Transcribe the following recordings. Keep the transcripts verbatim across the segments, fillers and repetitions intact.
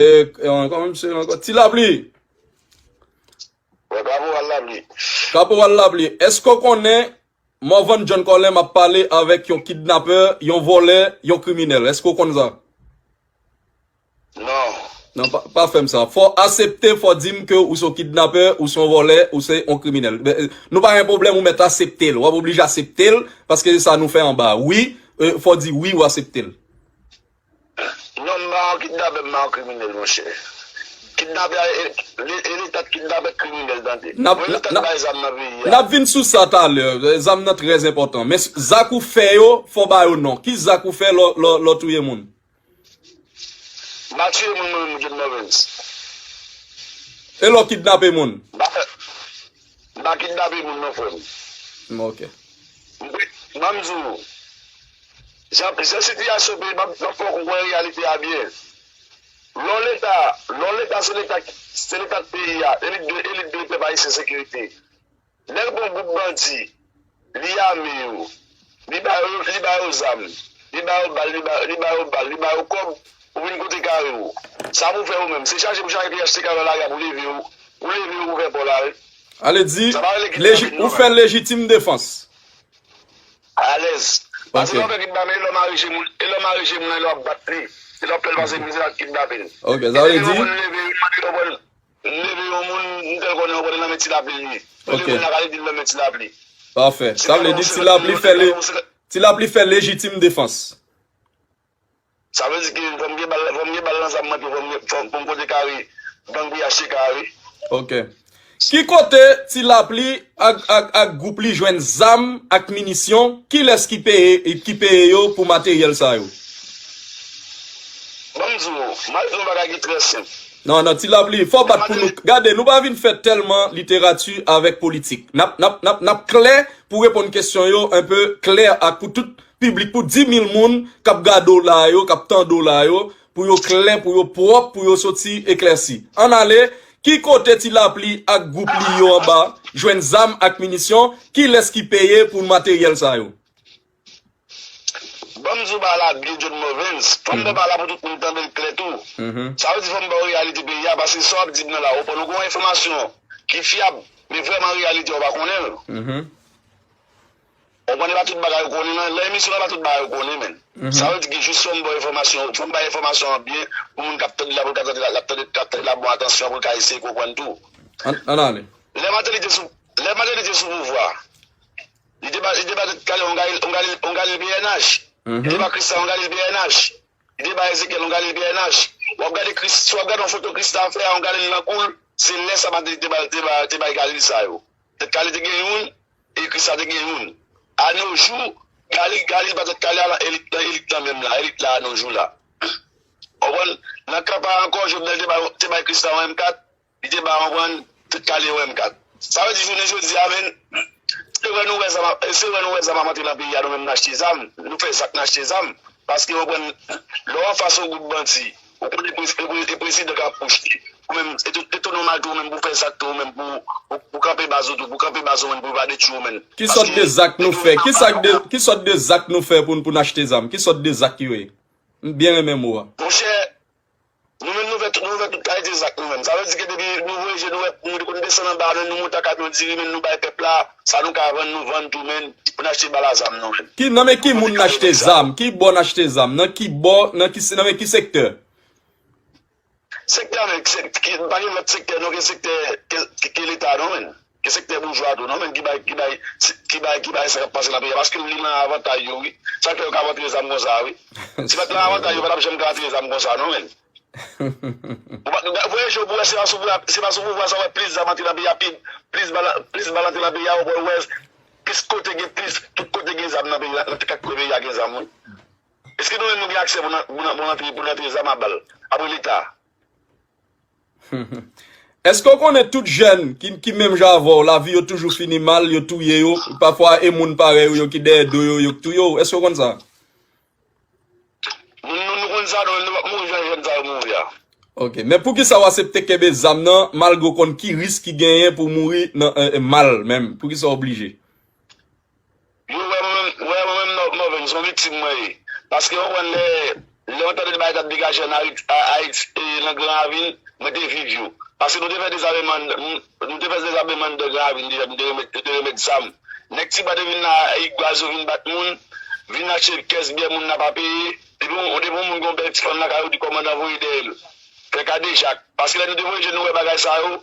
E, e, kòman misye ankò? Ti Lapli. Wè, Kaporal Lapli. Kaporal Lapli, èske w konnen Morvan John Colem ap pale avèk yon kidnapè, yon vòlè, yon kriminèl? Èske w konn sa? Non. Non, pa, pa fè m sa. Fò w aksepte, fò w di m ke ou se yon kidnapè, ou se yon vòlè, ou se yon kriminèl. Ben, nou pa gen pwoblèm, ou mèt aksepte l. W ap oblije aksepte l, paske se sa nou fè anba. Wi, e, fò w di wi, ou aksepte l. Non, m pa yon kidnapè, m pa yon kriminèl, monchè. Kidnapè, e, e, e Leta k kidnapè, kriminèl, tande. N ap, mwen, Leta k bay zam nan peyi a. N ap vin sou sa talè. Zam nan trè enpòtan. Men s-, zak ou fè yo, fò w ba yo non. Ki zak ou fè lè w, lè w, lè w touye moun? M pa tiye moun, mwen menm, John Morvens. E lè w kidnape moun? M pa fè, m pa kidnape moun, non, frè m. M, ok. M, ban m di w, jan, jan sitiyasyon peyi, ban m, ban m fè w konprann reyalite a byen. Lè w Leta, lè w Leta, se Leta, se Leta k peyi a, elit de, elit de pèp ayisyen sekirite. Nèg pran gwoup bandi, li ame yo, li ba yo, li ba yo zam, li ba yo bal, li ba, li ba yo bal, li ba yo kòb, ou vin kote kare w. Sa pou fè ou menm? Se chache pou chache P H T K nan lari a pou leve yo, pou leve yo pou fè pa w la, wi. Ale di, sa pa rele leji-, kidnapin, ou non, fè lejitim defans. Alèz. Paske lè w fè kidnapin, e lè w mareje moun, e lè w mareje moun nan, e lè w ap bat li, e lè w ap fè l pase mizè, l ap kidnape l. Ok, sa vle di, leve yon moun, leve yon moun, m tèl konnen yon konnen nan men Ti Lapli li ye. Ok. Leve nan kale di l nan men Ti Lapli. Pafè. Sa vle di Ti Lapli fè le-, Ti Lapli fè lejitim defans. Sa vle di ke fò m gen bal, fò m gen bal nan zam mwen tou, fò m gen, fò, fò m kote kare gang P H T K a, wi. Ok. Ki kote Ti Lapli ak, ak, ak gwoup li jwenn zam ak minisyon? Kilès ki peye, ki peye yo pou materyèl sa yo? Ban m di w, m al di w yon bagay ki trè senp. Non, non, Ti Lapli, fò w bat pou nou. Gade, nou pa vin fè tèlman literati avèk politik. N ap, n ap, n ap, n ap klè pou reponn kesyon yo, enpe klè ak pou tout piblik, pou dis mil moun k ap gade w la yo, k ap tande w la yo, pou yo klè, pou yo pwòp, pou yo soti eklèsi. Ann ale, ki kote Ti Lapli ak gwoup li yo anba jwenn zam ak minisyon? Kilès ki peye pou materyèl sa yo? Ban m di w bagay la byen, John Morvens. Fò m fè bagay la pou tout moun tande l klè tou. Sa vle di fò m ba w reyalite peyi a, paske sa w ap di m nan la, ou konprann, ou gen yon enfòmasyon ki fyab, men vrèman reyalite a ou pa konnen l. Ou konprann, e pa tout bagay ou konnen nan, nan emisyon an, e pa tout bagay ou konnen, menn. Sa vle di ke jis fò m ba w enfòmasyon, fò m bay enfòmasyon an byen, pou moun k ap tande la, pou l ka tande la, l ap tande, k ap tande la, bon, atansyon, pou l ka eseye konprann tou. Ann, ann ale. Lè Martelly te sou, lè Martelly te sou pouvwa, Li te ba, li te ba tèt kale yon Galil, yon Galil, yon Galil P N H. Li te ba Kristan yon Galil P N H. Li te ba Ezekyèl yon Galil P N H. W ap gade Kris, si w ap gade yon foto Kristan fè a yon Galil nan kou l, se lè sa Martelly te ba, te ba, te bay Galil sa yo. Tèt kale te gen youn, e Kristan te gen youn. A no jou, Galil, Galil ba tèt kale a nan elit, nan elit lan menm la, elit la a no jou la. Ou konprann? Nan kanpay ankò, Jovenel te bay, te bay Kristan yon M kat, Li te ba w konprann, tèt kale yo M kat. Sa vle di jounen jodi a, menn, se wè nou wè zam ap, se wè nou wè zam ap antre nan peyi a, nou menm n achte zam, nou fè zak n achte zam. Paske w konprann, lè w anfas yon gwoup bandi, ou konn e prez-, e pre-, e prezidan k ap pwoche, ou menm, e tou, e tou nòmal tou, ou menm pou fè zak tou, ou menm pou, pou, pou kanpe baz ou tou, pou kanpe baz ou menm, pou yo pa detwi w menn. Ki sòt de zak nou fè? Ki sòt de, ki sòt de zak nou fè pou, pou n achte zam? Ki sòt de zak yo ye? M byen renmen mo a. Monchè, Nou menm nou fè tout, nou fè tout kalite zak nou menm. Sa vle di ke depi nou voye je nou wè moun konn desann anba a, nou monte a kamyon diri, menn nou bay pèp la, sa nou ka vann nou vann tou menn, pou n achte bal a zam nou menn. Ki, nan men ki moun n achte zam? Ki bò n achte zam? Nan ki bò, nan ki, nan men ki sektè? Sektè, men, se, ki, pa gen lòt sektè non, ke sektè, ke, ke, ke Leta non menn. Ke sektè boujwa tou non, menn, ki bay, ki bay, ki bay, ki bay sa k ap pase nan peyi a, paske li nan avantay yo, wi. Sa k fè yo ka vantre zam konsa, wi. Si pa t nan avantay yo, pa t ap janm ka vantre zam konsa non, menn. Ou pa, voye je w pou wè, se pa sou pouvwa, se pa sou pouvwa sa w wè plis zam antre nan peyi a, pi, plis bal, plis bal antre nan peyi a, ou wè, plis kote gen plis, tout kote gen zam nan peyi a, nan kat kwen peyi a gen zam, wi. Èske nou menm nou gen aksè pou n, pou n, pou n antre, pou n antre zam a bal, apre Leta? Èske w konnen tout jèn ki, ki menm jan avè w, lavi yo toujou fini mal, yo touye yo, pafwa e moun parèy ou yo ki dèyè do yo, yo k touye w? Èske w konn sa? Nou, nou, nou konn sa, nou, nou p ap mouri jan jèn sa yo mouri a. Ok, men poukisa w aksepte kenbe zam nan, malgre w konn ki risk ki genyen pou w mouri nan, e, e, mal menm? Poukisa w oblije? Yo wè mwen menm, wè mwen menm Nò-, Nòvèn, se yon viktim mwen ye. Paske w konprann lè, Lè mwen tande bagay t ap degaje ann Ayiti, a- Ayiti, e, nan Gran Ravin, mwen te viv yo. Paske nou te fè dezameman, nou te fè dezameman anndan Gran Ravin deja, nou te remèt, nou te remèt zam. Nèg Tibwa te vin la, e, gaz yo vin bat moun, vin achte kès byè moun nan pa peye. Depi yon, depi yon moun gen yon bèl ti fanm lakay ou, di kòmandan voye dèyè l. Fè kadejak. Paske lè nou te voye je nou wè bagay sa yo,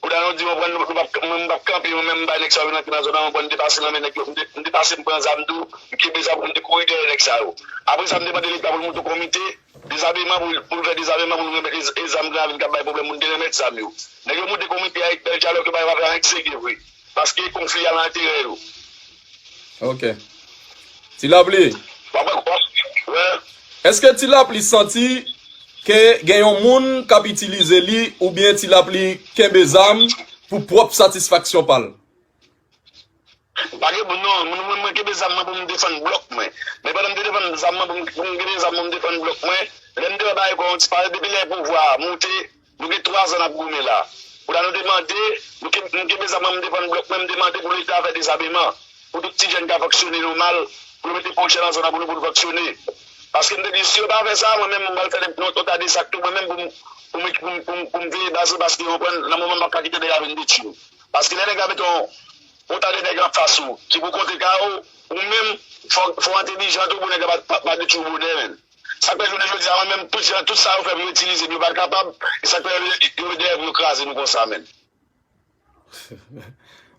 kounye a nou di, mwen pran, nou p ap, mwen m p ap kanpe, mwen menm m bay nèg sa yo vin antre nan zòn nan, mwen pran, m te pase nan men nèg yo, m te, m te pase m pran zam tou, m kenbe zam, m te kouri dèyè nèg sa yo. Apre sa, m te mande Leta pou l monte yon komite dezameman, pou, pou l fè dezameman, pou nou remèt e, e zam Gran Ravin k ap bay pwoblèm, pou n te remèt zam yo. Nèg yo monte komite a avèk bèl dyalòg, yo pa, yo pa fè anyen k serye vre. Paske konfli a nan enterè yo. Ok. Ti Lapli. W ap wè, w ap wè. Èske Ti Lapli santi ke gen yon moun k ap itilize li oubyen Ti Lapli kenbe zam pou pwòp satisfaksyon pa l? Pa gen moun, non, mwen, mwen, mwen kenbe zam mwen pou m defann blòk mwen. Men pandan m te defann zam mwen pou m, pou m kenbe zam mwen, pou m defann blòk mwen, lè m te wè bagay kòmanse parèt, depi lè pouvwa a moute, nou gen twa zan n ap goumen la. Kounye a nou te mande, nou ke, nou kenbe zam mwen, m defann blòk mwen, m te mande pou Leta fè dezameman pou tout ti jèn ka fonksyone nòmal, pou yo mete pwojè nan zòn nan pou nou, pou nou fonksyone. Paske m te di, si yo pa fè sa, mwen menm, mwen pral fè yon, yon ta de zak tou, mwen menm, pou m, pou m, pou m, pou m, pou m veye baz mwen, paske, w konprann, nan moman m p ap ka kite nèg la vin detwi m. Paske lè nèg la mete yon, yon ta de nèg anfas ou, ki pou kontre kay ou, ou menm, fò, fò w entèlijan tou pou nèg la pa, pa, pa detwi w bonè, menn. Sa k fè jounen jodi a, mwen menm, tout jan, tout sa yo fè pou yo itilize m, yo pa t kapab, e sa k fè yo, yo, yo dèyè pou yo kraze nou konsa, menn.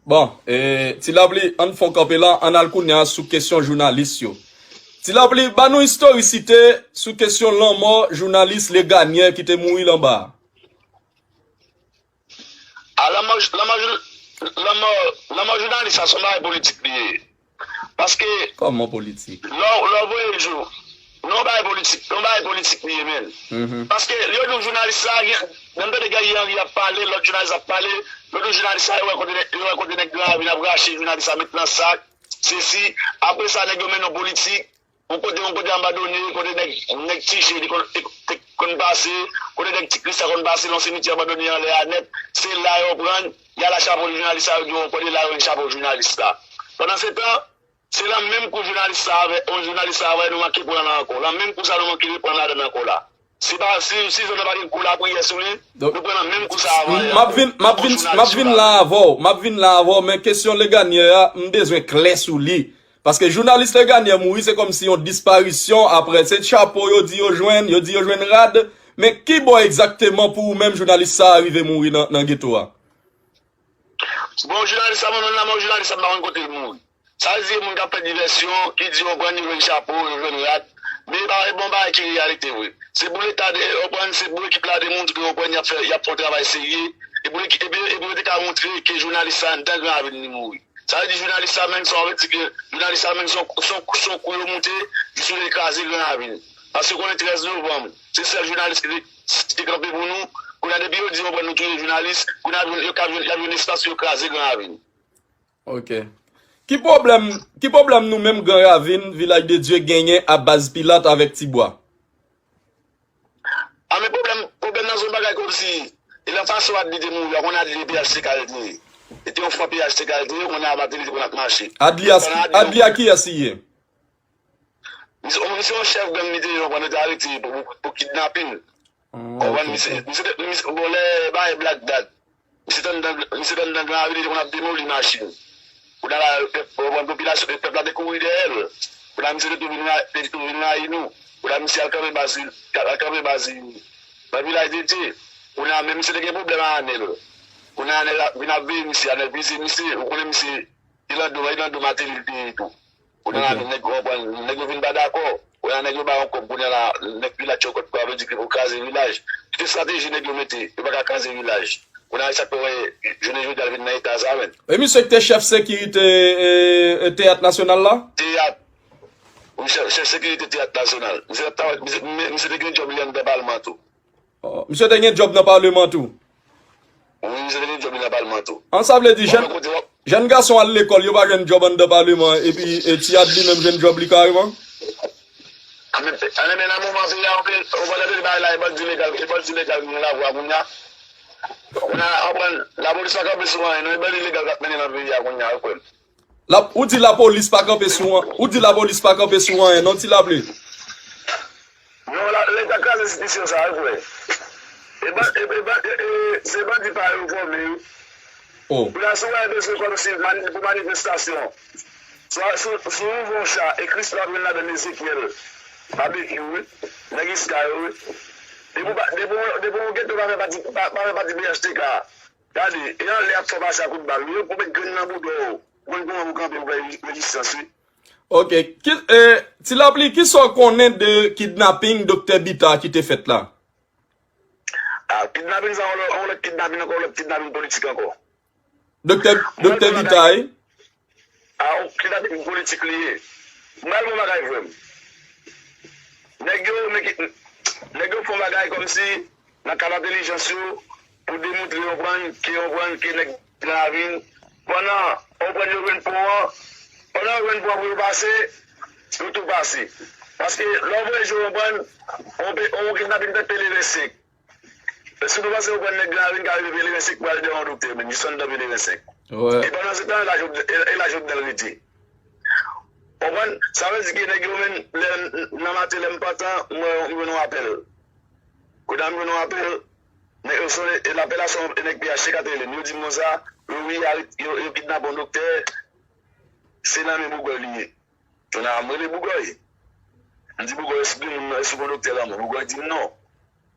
Bon, e, Ti Lapli, ann fè yon kanpe la, ann al kounye a sou kesyon jounalis yo. Ti Lapli, ban nou istorisite sou kesyon lanmò jounalis Leganyè ki te mouri l anba a. A, lanmò, lanmò, lanmò, lanmò jounalis sa, se yon bagay politik li ye. Paske. Kòman politik? Lè w, lè w voye jou, non, bagay politik, non, bagay politik li ye, menn. Paske yo di w jounalis sa, gen, nan tande Guerrier Henry ap pale, lòt jounalis ap pale, yo di w jounalis sa, yo wè kote nèg, yo wè kote nèg Gran Ravin ap rache jounalis sa, met nan sak, sesi, apre sa, nèg yo mennen w politik, yon kote, yon kote abandone, kote nèg, nèg Ti Je te konn, te, te konn pase, kote nèg Ti Krista konn pase, nan simityè abandone anlè a nèt, se la yo pran, y al achte chapo jounalis sa, yo di w kote la yo jwenn chapo jounalis la. Pandansetan, se lan menm kou jounalis sa avè, yon jounalis sa avè nou manke pran la ankò. Lan menm kou sa nou manke reprann ladan l ankò la. Si pa, si, si zòn nan pa gen gwo lapriyè sou li, nou pran lan menm kou sa avan. M ap vin, m ap vin, m ap vin la avè w, m ap vin la avè w, men kesyon Leganyè a, m bezwen klè sou li. Paske jounalis Leganyè mouri, se kòmsi yon disparisyon, aprè se chapo yo di yo jwenn, yo di yo jwenn rad, men ki bò egzakteman pou ou menm jounalis sa a rive mouri nan, nan geto a? Bon, jounalis sa, mwen menm lanmò jounalis sa, m pa konn kote l mouri. Sa vle di gen moun k ap fè divèsyon, ki di yo pran, yo jwenn chapo, yo jwenn rad. Men e pa, e pa yon bagay ki reyalite vre. Se pou Leta de, yo pran, se pou ekip la demontre, yo pran, y ap fè, y ap fè yon travay serye. E pou, e pou, e pou yo te ka montre ke jounalis sa anndan Gran Ravin li mouri. Sa vle di jounalis sa, menm sa vle di ke jounalis sa, menm se yon, se yon, se yon kou yo moute, jis pou yo te kraze Gran Ravin. Paske konnen trèz novanm, se sèl jounalis ki te, ki te kanpe pou nou. Kounye a, depi yo di yo pran, nou touye jounalis, kounye a, yo ka jwenn, y ap jwenn espas pou yo kraze Gran Ravin. Ok. Ki pwoblèm, ki pwoblèm nou menm Gran Ravin, Vilaj de Dye genyen a baz Pilat avèk Tibwa? A men pwoblèm, pwoblèm nan se yon bagay kòmsi, e lan fason Adli te mouri a, konnen Adli e P H T K l te ye. E te yon fwa P H T K l te ye, konnen a Martelly te konn ap mache. Adli a, Adli a kiyès li ye? Misye, misye yon chèf gang li te ye, konprann, yo te arete pou, pou, pou kidnapin. Konprann, misye, misye te, misye, bon, lè bagay Black Dat, misye t anndan, misye t anndan Gran Ravin, li te konn ap demoli machin. Kounye a la, pèp, konprann, popilasyon, pèp la te kouri dèyè l. Kounye a, misye te tou vin ra-, te tou vin rayi nou. Kounye a, misye al kanpe baz, al kanpe baz nan Vilaj de Dye. Kounye a, men misye te gen pwoblèm a Anèl. Kounye a, Anèl vin ap veye misye, Anèl vize misye, ou konnen misye, Ilando, Ilando Martelly li te ye tou. Kounye a la, nèg yo konprann, nèg yo vin pa dakò. Kounye a la, nèg yo ba yon kòb, kounye a la, nèg Pilat yo kòb, sa vle di ke pou kraze Vilaj. Tout estrateji nèg yo mete, yo pa ka kraze Vilaj. Kounye a la, e sa k fè w wè, jounen jodi a, l vin nan eta sa, menn. E misye ki te chèf sekirite, e, e, Teyat Nasyonal la? Teyat. Wi, chèf, chèf sekirite Teyat Nasyonal. Misye t ap travay, misye, misye te gen djòb li anndan palman tou. Oh, misye te gen djòb nan paleman tou? Wi, misye te gen djòb li nan paleman tou. An sa vle di, jèn, jèn gason al lekòl, yo pa jwenn djòb anndan paleman, epi, e, Ti Adli menm jwenn djòb li kareman? A men, a men, nan moman peyi a, ou pa tande bagay la, e bandi legal, e bandi legal ki gen lavwa kounye a. Kounye a, konprann, lapolis pa kanpe sou anyen, non, e bandi legal k ap mennen nan peyi a kounye a, ou kwè m. Lap, ou di lapolis pa kanpe sou an, ou di lapolis pa kanpe sou anyen, non, Ti Lapli? Non, la, Leta kraze enstitisyon sa yo, frè. E ban- e- e ban- e- e- se bandi pa yo fòme yo. Oh. Pou la, si w wè bezwen kòmsi mani- pou manifestasyon, sou, sou, sou yon cha, ekri sou apre ladan Ezekyèl, Babekyou, wi, nèg Iska yo, wi. Depi w pa- depi w- depi w gen tou pa fè pati, pa, pa fè pati P H T K, gade, e anlè ap fè pase a kout bal, wi, yo pou met grenn nan bouda w, konn kouman pou kanpe pou fè rezistans, wi. Ok. Ki, eh, Ti Lapli, kisa w konnen de kidnaping Doktè Bita ki te fèt la? Ah, kidnaping sa, yon lòt, yon lòt kidnaping ankò, yon lòt kidnaping politik ankò. Doktè, Doktè Bita, wi? Ah, yon kidnaping politik li ye. M pral bon bagay, frè m. Nèg yo, men ki- nèg yo fè yon bagay kòmsi nan kad entèlijans yo, pou demontre, w konprann, ke, w konprann, ke nèg nan ravin, pandan, w konprann, yo jwenn pon an, pandan yo jwenn pon an pou yo pase, yo tou pase. Paske lè w voye je w, w konprann, on pe- on kidnaping fèt Peleven senk. Èske nou panse w konprann nèg nan ravin ka rive Peleven senk pou al dèyè yon doktè, menm, jis anndan Peleven senk? E pandan se tan, e la Jovenel- e- e la Jovenel rete. W konprann? Sa vle di ke nèg yo menm, lè, nan maten, lè m pantan, m wè m jwenn yon apèl. Kounye a m jwenn yon apèl, nèg yo sonnen, e lapèl la se yon nèg P H T K te rele m. Yo di m konsa, yo, wi, yo, yo kidnape yon doktè, se nan men Bougòy li ye. Kounye a m rele Bougòy. M di Bougòy, èske gen moun nan, èske gen doktè lanmò? Bougòy di m non.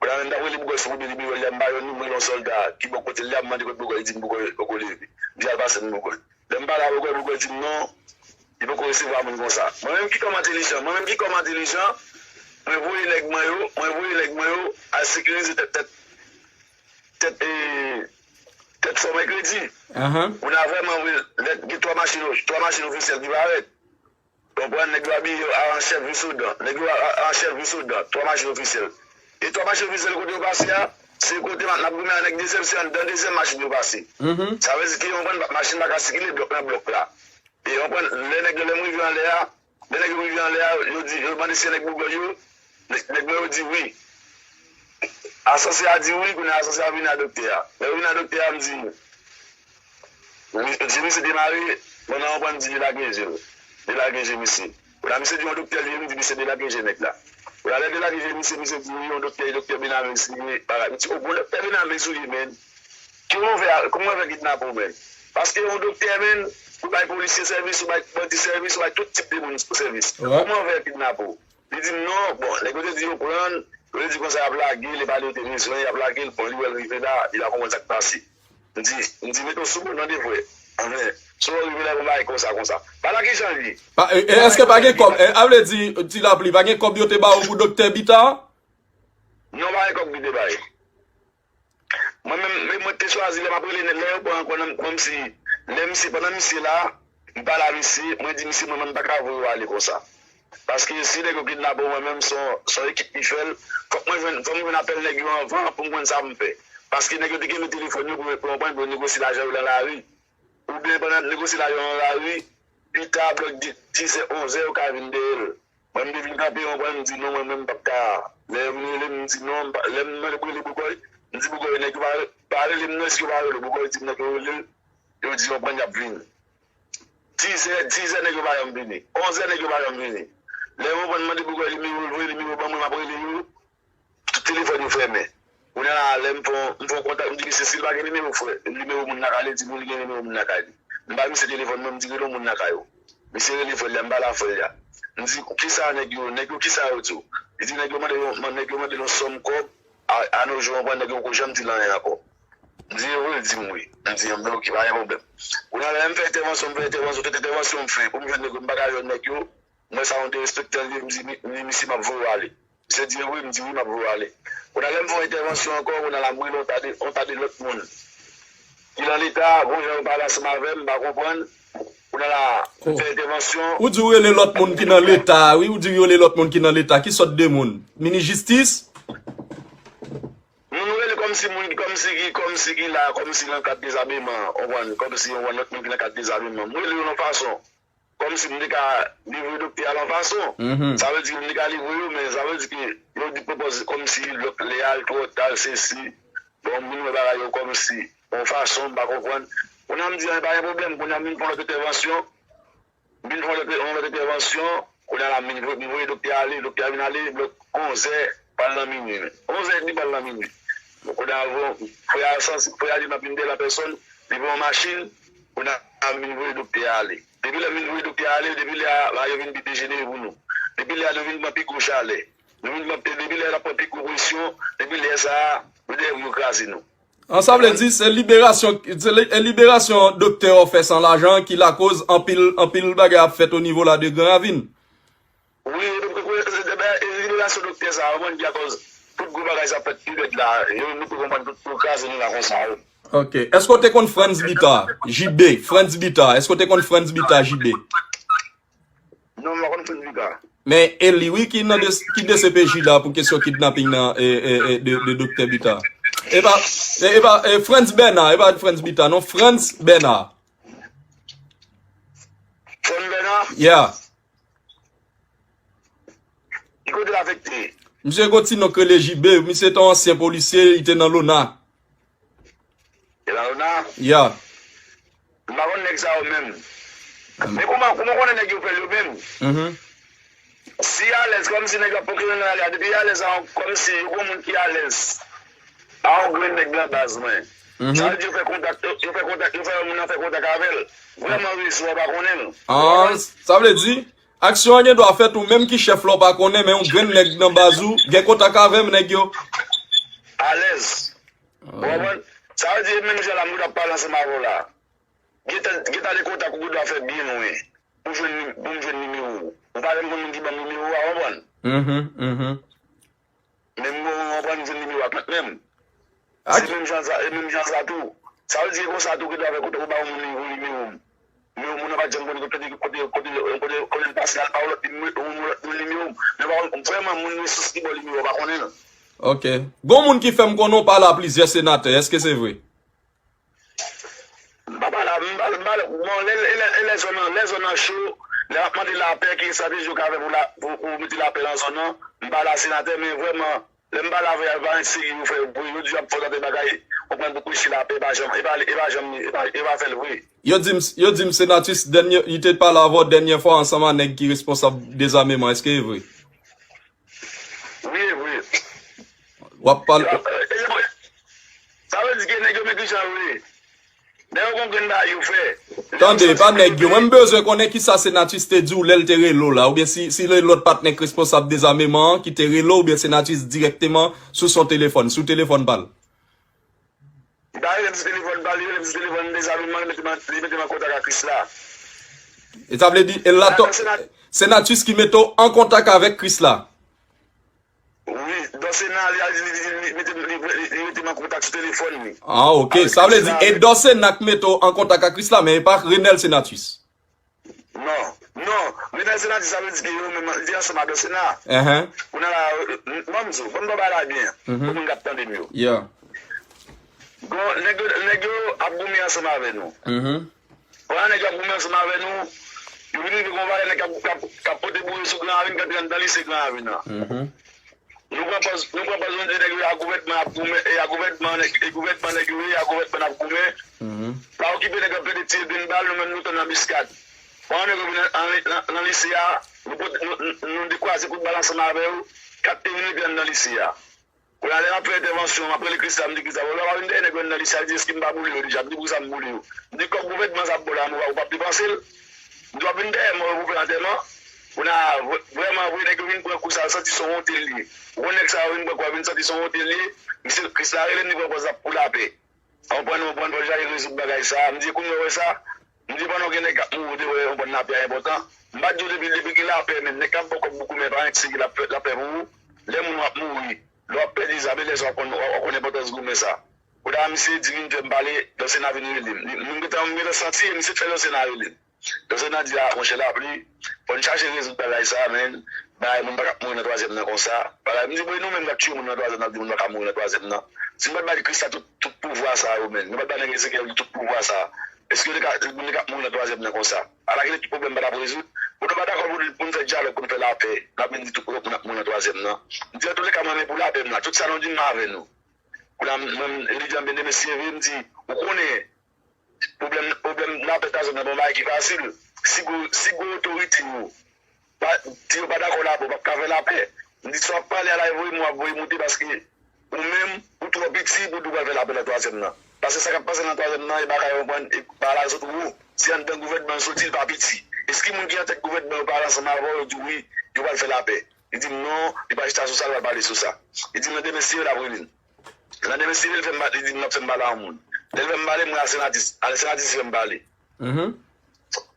Kounye a menm m t ap rele Bougòy sou premye nimewo l la, m pa jwenn li, m rele yon sòlda ki bò kote l la, m mande kote Bougòy, li di m Bougòy poko leve. M di al pase m Bougòy. Lè m pale a Bougòy, Bougòy di m non, li poko resevwa moun konsa. Mwen menm ki kòm entèlijan, mwen menm ki kòm entèlijan, mwen voye nèg mwen yo, mwen voye nèg mwen yo al sekirize tèt, tèt, tèt, eh, tèt Fò Mèkredi. Kounye a vrèman vre, lè gen twa machin, twa machin ofisyèl ki parèt. Konprann, nèg yo abiye yo a an chèf Visodan. Nèg yo a, a, an chèf Visodan. Twa machin ofisyèl. E twa machin ofisyèl kote yo pase a, se kote n ap goumen a nèg dezyèm, se anndan dezyèm machin yo pase. Sa vle di ke, konprann, machin pa ka sikile blòk nan blòk la. E konprann, lè nèg yo, lè m rive anlè a, lè nèg yo rive anlè a, yo di, yo mande si se nèg Bougòy yo, nèg, nèg mwen yo di wi. Asansè a di wi, kounye a asansè a vini a doktè a. Lè yo vini a doktè a, m di, Jezi, misye demare, pandan yon pwen di delage je l. Delage je misye. Kounye a misye di yon doktè li ye, m di misye delage je nèg la. Kounye a lè delage je misye, misye di wi, yon doktè, doktè Benamis li ye, bagay. M di, o bon, doktè Benamis ou ye, menn. Kòman w fè, kòman w fè kidnape w, menn? Paske yon doktè, menn, ou bay polisye sèvis, ou bay bandi sèvis, ou bay tout tip de moun sèvis. Kòman w fè kidnape w? Li di m non, bon, nèg yo te di yo pran l, yo te di konsa y ap lage l, e pa li yo te bezwen, y ap lage l, bon, li wè l rive la, li pa konprann sa k pase. M di, m di, mete w sou bon tande frè. Anfen, si w rive la, yon bagay konsa, konsa. Pa lage jan l ye. Pa, e, e, èske pa gen kòb? E, a vle di, Ti Lapli, pa gen kòb yo te ba w pou doktè Bita? Non, pa gen kòb ki te bay. Mwen menm, men mwen te chwazi lè m ap rele nèg, lè yo pran ankò nan, kòmsi, lè misye, pandan misye la, m pale a misye, mwen di misye, mwen menm m pa ka voye w ale konsa. Paske si nèg yo kidnape w, mwen menm, se yon, se yon ekip ki fè l, fòk mwen jwenn, fòk mwen jwenn apèl nèg yo anvan pou m konn sa pou m fè. Paske nèg yo te kenbe telefòn yo pou, pou, pou, pou yo negosye lajan yo nan lari. Oubyen pandan n ap negosye lajan yo nan lari, pita, blòk di-, dizè, onzè, yo ka vin dèyè l. Mwen, m te vin kanpe yon pwen, m di non, mwen menm m p ap ka. Lè yo vin rele m, m di non, m pa, lè m mande pou rele Bougòy, m di Bougòy, nèg yo pa, pa rele m non, èske yo pa rele w? Bougòy di m nèg yo rele l, yo di yon pwen y ap vini. Dizè, dizè nèg yo pa janm vini. Onzè nèg yo pa janm vini. Lè yon pwen m mande Bougòy nimewo l, voye nimewo ban mwen, m ap rele yo. Tout telefòn yo fèmen. Kounye a la, lè m fè yon, m fè yon kontak, m di misye si l pa gen nimewo frè, nimewo moun lakay li, di m li gen nimewo moun lakay li. M ba misye telefòn mwen, m di rele yon moun lakay ou. Misye rele frè l la, m pale a frè l la. M di, kisa nèg yo, nèg yo kisa yo di w? Li di nèg yo mande yon, nèg yo mande yon sòm kòb, a, a nos jours, konprann nèg yo poko janm di l anyen ankò. M di e vre, l di m wi. M di, enben, oke, pa gen pwoblèm. Kounye a la, lè m fè entèvansyon, m fè entèvansyon, tout entèvansyon m fè, pou m jwenn nèg yo, m pa ka jwenn nèg yo, m wè sa yon derespektan l ye, m di, mi-, m di misye, m ap voye w ale. Misye di wi, m di wi, m ap voye w ale. Kounye a lè m fè yon entèvansyon ankò, kounye a la m rele yon ta de, yon ta de lòt moun ki nan Leta, bon jan yo pale ansanm avè m, m pa konprann. Kounye a la, m fè entèvansyon. Ou di w rele lòt moun ki nan Leta, wi, ou di w rele lòt moun ki nan Leta, ki sòt de moun? Minis jistis? Moun ou rele kòmsi moun, kòmsi ki, kòmsi ki la, kòmsi nan kad dezameman, w konprann, kòmsi yon lòt moun ki nan kad dezameman. M rele yo nan fason. Kòmsi m te ka livre doktè a lan fason. Sa vle di m te ka livre yo, men sa vle di ke yo di pwopòze kòmsi lòt lè al twò ta, sesi. Bon, m vin wè bagay yo kòmsi yon fason, m pa konprann. Kounye a m di, a, pa gen pwoblèm. Kounye a m vin fè yon lòt entèvansyon. M vin fè yon lòt, yon lòt entèvansyon. Kounye a la, m vin voye, m voye doktè a ale, doktè a vin ale, blòk onzè, pral nan minui. Onzè li pral nan minui. Kounye a, frè a santi, frè a li nan vin dèyè la pèsòn, li pran machin, kounye a, m vin voye doktè a ale. Depi lè m vin voye doktè a ale, depi lè a, bagay yo vin pi dejenere pou nou. Depi lè a, nou vin pran pi gwo chalè. Nou vin pran, depi lè a, n ap pran pi gwo presyon, depi lè sa a, yo dèyè pou yo kraze nou. An, sa vle di, se liberasyon, se li- e liberasyon doktè Orfè San Lajan ki lakoz anpil, anpil bagay ap fèt o nivo la de Gran Ravin. Wi, e liberasyon doktè sa a, ou konprann ki akoz tout gwo bagay sa ap fèt pi rèd la, yo, nou te konprann tout, yo kraze nou la konsa, wi. Ok. Èske w te konn Frantz Bita, J B, Frantz Bita, èske w te konn Frantz Bita, J B? Non, m pa konn Frantz Bita. Men e li wi ki nan de, ki D C P J la pou kesyon kidnaping nan e, e, e, de, de doktè Bita. E pa, e, e pa e Frantz Bernard, e pa Frantz Bita, non, Frantz Bernard. Frantz Bernard? Yeah. Ki kote l afekte? Misye gon ti non k rele J B, misye te yon ansyen polisye, li te nan lona. E la lona? Ya. M pa konn nèg sa yo menm. Men kouman, kouman w konnen nèg yo fè l yo menm? Mhm. Si alèz, kòmsi nèg yo ap fonksyone nan lari a, depi alèz, kòmsi yo gon moun ki alèz a yon grenn nèg nan baz mwen. Mhm. Sa vle di yo fè kontak, yo, yo fè kontak, yo fè moun nan fè kontak avè l. Vrèman rezo a pa konnen l. Ah, sa vle di, aksyon an gen dwa fèt ou menm ki chèf la w pa konnen, men yon grenn nèg nan baz ou gen kontak avè m, nèg yo. Alèz. Ou konprann? Sa vle di, menm jan la, m ap pale ansanm avè w la. Gen tan, gen tan de kontak ou gen dwa fè byen lwen pou jwenn, pou m jwenn nimewo w. Ou pa menm konn moun ki ban m nimewo a, ou konprann? Mhm, mhm. Men m gon konprann m jwenn nimewo a kanmenm. Se menm jan sa, e menm jan sa tou. Sa vle di e konsa tou ki ta fè kote ou ba yon moun nimewo, nimewo m. Nimewo moun nan pa t janm konn kote, kote, kote, kote, kote l pase, al ba yon lòt nimewo, yon lòt moun nimewo m. Men pa konn, vrèman, moun resous ki ba w nimewo a pa konnen l. Ok. Gon moun ki fè m konnen w pale a plizyè senatè, èske se vre? M pa pale a, m pale, m pale, bon, lè, lè, lè, lè zòn nan, lè zòn nan cho, lè y ap mande lapè, ki estrateji yo ka fè pou la, pou, pou mete lapè nan zòn nan, m pale a senatè, men vrèman, lè m pale avè y, pa enstigi yo fè vre, yo di y ap fè tante bagay, ou konprann, pou preche lapè, e pa janm, e pa, e pa janm, e pa, e pa fè l vre. Yo di m, yo di m Senatus, dènye, li te pale avè w dènye fwa ansanm a nèg ki responsab dezameman, èske e vre? Wi, e vre. W ap pale. E, e, e, sa vle di ke nèg yo metrize yo vre. Nèg yo gon grenn bagay yo fè. Tande, e pa nèg yo. Mwen, m bezwen konnen kisa Senatus te di w lè l te rele w la, oubyen si, si lòt patnè k responsab dezameman an ki te rele w, oubyen Senatus dirèkteman sou son telefòn, sou telefòn pa l. Li pa rele m sou telefòn pa l, li rele m sou telefòn dezameman, li mete m an, li mete m an kontak ak Krisla. E sa vle di, e la, Senatus ki mete w an kontak avèk Krisla. Wi, Dòsena, li, li, li, li mete, li, li, li mete m an kontak sou telefòn li. Ah, ok. Sa vle di, e Dòsena k mete w an kontak ak Krisla, men e pa Renel Senatus. Non, non. Renel Senatus, sa vle di ke yo menm, li te ansanm a Dòsena. Kounye a la, ban m di w, ban m ba w bagay la byen, pou moun k ap tande m yo. Bon, nèg yo, nèg yo ap goumen ansanm avè nou. Pandan nèg yo ap goumen ansanm avè nou, yo vin rive gon valè nèg k ap, k ap, k ap pote boure sou Gran Ravin, k antre anndan lise Gran Ravin nan. Nou pran pòz, nou pran pòz, nou di nèg yo a gouvènman ap goumen, e a gouvènman, nèg, e gouvènman nèg yo ye, a gouvènman n ap goumen. Pa okipe nèg yo ap plede tire grenn bal, nou menm nou tann anbiskad. Pandan nèg yo vin nan, nan, nan, nan lise a, nou pot, nou, nou, nou dekwaze kout bal ansanm avè yo, kat te vin rive anndan lise a. Kounye a, lè m ap fè entèvansyon, m ap rele Krisla, m di Krisla, bon, lè w ap vin dèyè nèg yo anndan lise a, li di, èske m pa boule yo deja? M di, poukisa m boule yo? M di, kòb gouvènman sa ap ba w la, m pa, ou p ap depanse l. M di, w ap vin dèyè mwen pou fè antèman. Kounye a, vrè-, vrèman vre, nèg yo vin pran kou sa, yo santi se yon wonte l ye. Ou konn nèg sa yo vin pran kou a, vin santi se yon wonte l ye. Misye, Krisla rele m, li pran pòz la pou lapè. Ou konprann, ou konprann, fò l chache rezoud bagay sa. M di, kounye a, w wè sa? M di, pandan w gen nèg k ap mouri, w te wè, ou konprann, lapè a enpòtan. M pa t di w depi, depi gen lapè, men nèg k ap ba w kòb boukoumen pa enstigi lapè, lapè pou ou. Lè moun w ap mouri, lè w ap pèdi zam, e lè sa w konn, w, w konn enpòtans goumen sa. Kounye a, misye di vin fè m pale, Dòsena vin rele m. Li, m gentan, m gentan santi, e misye fè Dòsena rele m. Dòsena di, a, monchè Lapli, fò n chache rezoud bagay sa, men, bagay moun pa ka ap mouri nan twazyèm nan konsa. Bagay, m di, bon, e nou menm k ap tiye moun nan twazyèm nan, n ap di moun pa ka mouri nan twazyèm nan. Si nou pa t bay Krisla tout, tout pouvwa sa yo, men, nou pa t bay nèg Ezekyèl tout pouvwa sa, èske nou ka, moun yo ka ap mouri nan twazyèm nan konsa? Ala kilè tout pwoblèm pa t ap rezoud. Bon, nou pa dakò pou, pou n fè dyalòg, pou n fè lapè. N ap vin di tout moun ap mouri nan twazyèm nan. M di, antouleka, mwen, men pou lapè m la, tout sa nou di, m avè nou. Kounye a, mwen, li di, anben, demen si Dye vle, m di, ou konnen, pwoblèm, pwoblèm lapè twazyèm nan pa yon bagay ki fasil. Si gwo, si gwo otorite yo, pa, si yo pa dakò la, bon, p ap ka fè lapè. M di, si w ap pale a la, voye m, w ap voye moute, paske ou menm, ou twò piti pou di w pral fè lapè nan twazyèm nan. Paske sa k ap pase nan twazyèm nan, e bagay yo pran, e bagay la sot wo. Si anndan gouvènman yo soti, li pa piti. Èske moun ki nan tèt gouvènman yo pale ansanm avè w, yo di wi, yo pral fè lapè? Li di m non, li pa chita sou sa, li pral pale sou sa. Li di m nan demen si yo l ap rele l. Nan demen si yo l fè m pale, li di m l ap fè m pale a yon moun. Lè l fè m pale, mwen a Senatis. A Senatis fè m pale.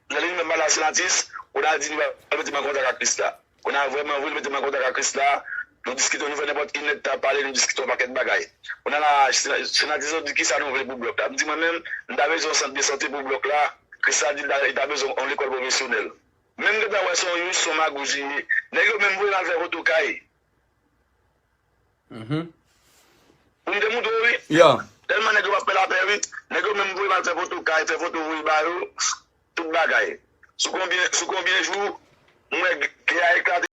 Lè li menm pale a Senatis, kounye a li di li pral mete m an kontak ak Krisla. Kounye a vrèman vre, li mete m an kontak ak Krisla. Nou diskite, nou fè nenpòt inèdtan ap pale, nou diskite yon pakèt bagay. Kounye a la, Senatis di kisa nou vle pou blòk la. M di mwen menm, m ta bezwen yon sant de sante pou blòk la. Krisla di li ta, li ta bezwen yon lekòl pwofesyonèl. Menm gentan wè se yon yous, se yon magouj li ye. Nèg yo menm voye m al fè foto kay. Pou m te moutre w, wi. Tèlman nèg yo p ap fè lapè, wi. Nèg yo menm voye m al fè foto kay, fè foto voye ba yo, tout bagay. Sou konbyen, sou konbyen jou, m wè gè a eklate.